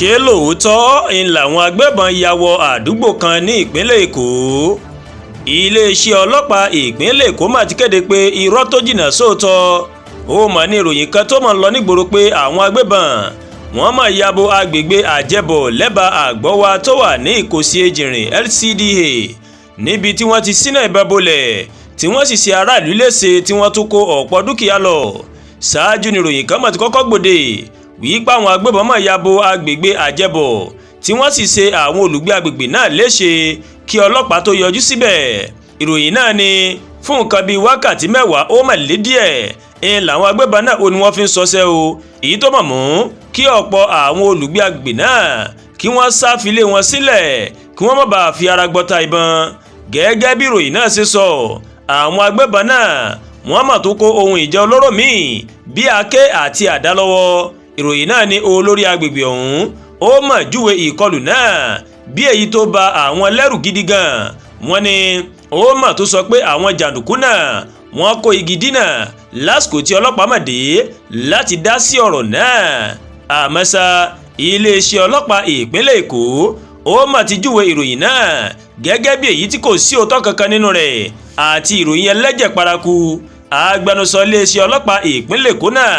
Ṣé lóòótọ́ ń làwọn agbébọn ya wọ àdúgbò kan ní ìpínlẹ̀ Èkó? Iléeṣẹ́ ọlọ́pàá ìpínlẹ̀ Èkó mà ti kéde pé irọ́ tó jìnnà sóòótọ́ ó mà ní ìròyìn kan tó mọ̀ ń lọ nígboro pé àwọn agbébọn wọ́n mà ya bo agbègbè Àjẹbọ̀ lẹ́bàá Àgbọ́wá tó wà ní Ìkòsí Ejìnrìn LCDA, níbi tí wọ́n ti ṣínà ìbọn bolẹ̀, tí wọ́n sì ṣe aráàlú léṣe, tí wọ́n tún kó ọ̀pọ̀ dúkìá lọ. Ṣáájú ni ìròyìn kan mà ti kọ́kọ́ gbòde wípé àwọn agbébọn mà ya bo agbègbè Àjẹbọ̀, tí wọ́n sì ṣe àwọn olùgbé agbègbè náà léṣe kí ọlọ́pàá tó yọjú síbẹ̀. Ìròyìn náà ni fún nǹkan bíi wákàtí 10 ó mà lé díẹ̀ ń làwọn agbébọn náà ó ní wọ́n fi ń ṣọṣẹ́ o, èyí tó mọ̀ mú kí ọ̀pọ̀ àwọn olùgbé agbègbè náà kí wọ́n sá filé wọn sílẹ̀ kí wọ́n má bàa fi ara gbọ́ta ìbọn. Gẹ́gẹ́ bí ìròyìn náà ṣe sọ, àwọn agbébọn náà wọ́n mà tó kó ohun ìjà olóró míì bíi àáké àti àdá lọ́wọ́. Ìròyìn náà ní olórí agbègbè ọ̀hún ó mà júwe ìkọlù náà bí èyí tó ba àwọn lẹ́rù gidi gan. Wọ́n ní ó mà tó sọ pé àwọn jàǹdùkú náà wọ́n kó igi dínà lásìkò tí ọlọ́pàá mà dé láti dá sí ọ̀rọ̀ náà. Àmọ́ ṣá, iléeṣẹ́ ọlọ́pàá ìpínlẹ̀ Èkó ó mà ti júwe ìròyìn náà gẹ́gẹ́ bí èyí tí kò sí òótọ́ kankan nínú rẹ̀ àti ìròyìn ẹlẹ́jẹ̀ paraku. Agbẹnusọ iléeṣẹ́ ọlọ́pàá ìpínlẹ̀ Èkó náà,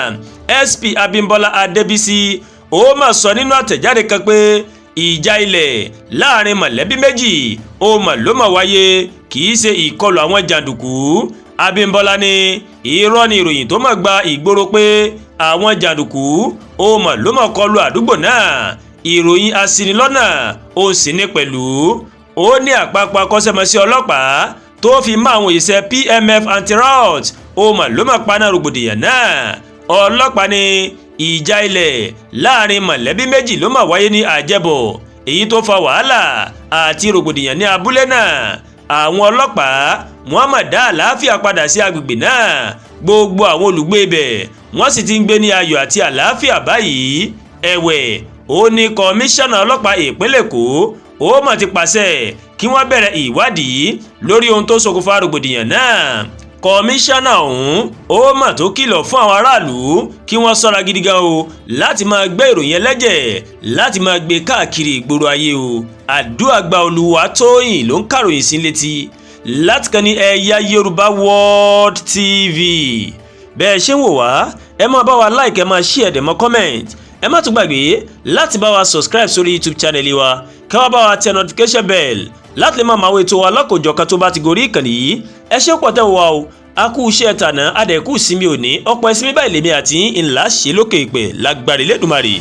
SP Abímbọ́lá Adébísí, ó mà sọ nínú àtẹ̀jáde kan pé ìjà ilẹ̀ láàrin mọ̀lẹ́bí méjì ó mà ló mà wáyé, kì í ṣe ìkọlù àwọn jàǹdùkú. Abímbọ́lá ní irọ́ ni ìròyìn tó mà gba ìgboro pé àwọn jàǹdùkú ó mà ló mà kọlù àdúgbò náà, ìròyìn aṣinilọ́nà ó sì ní pẹ̀lú. Ó ní àpapọ̀ akọ́ṣẹ́mọṣẹ́ ọlọ́pàá tó fi mọ́ àwọn òṣìṣẹ́ PMF anti-riot ó mà ló mà paná rògbòdìyàn náà. Ọlọ́pàá ní ìjà ilẹ̀ láàrin mọ̀lẹ́bí méjì ló mà wáyé ní Àjẹbọ̀, èyí tó fa wàhálà àti rògbòdìyàn ní abúlé náà. Àwọn ọlọ́pàá wọ́n mà dá àlàáfíà padà sí agbègbè náà, gbogbo àwọn olùgbé ibẹ̀ wọ́n sì ti ń gbé ní ayọ̀ àti àlàáfíà báyìí. Ẹ̀wẹ̀, ó ní kọmíṣánná ọlọ́pàá ìpínlẹ̀ Èkó ó mà ti pàṣẹ kí wọ́n bẹ̀rẹ̀ ìwádìí lórí ohun tó ṣokùnfà rògbòdìyàn náà. Kọmíṣánná ọ̀hún ó mà tó kìlọ̀ fún àwọn aráàlú kí wọ́n ṣọ́ra gidi gan o láti máa gbé ìròyìn ẹlẹ́jẹ̀ láti máa gbé káàkiri ìgboro ayé o. Àdúràgbà Olúwatóyìn ló ń kàròyìn sí létí láti kàn ní Ẹ̀yà Yorùbá World TV. Bẹ́ẹ̀ ṣe ń wò wá, ẹ máa bá wa like, ẹ máa share, dẹ̀ mọ́ comment. Ẹ má tún gbàgbé láti bá wa subscribe sórí YouTube channel wa, kí wọ́n bá wa tẹ notification bell láti lè máa máa wo ètò wa lọ́kọ̀ọ́jọ̀kan tó bá ti gorí ìkànnì yìí. Ẹ ṣé pọ̀ tẹ́ wá o, a kú iṣẹ́ tànà, adẹ̀kú ìsinmi òní, ọ̀pọ̀ ìsinmi báyìí lèmi àti ńlá ṣe lókè ìpè lágbára Elédùmarè.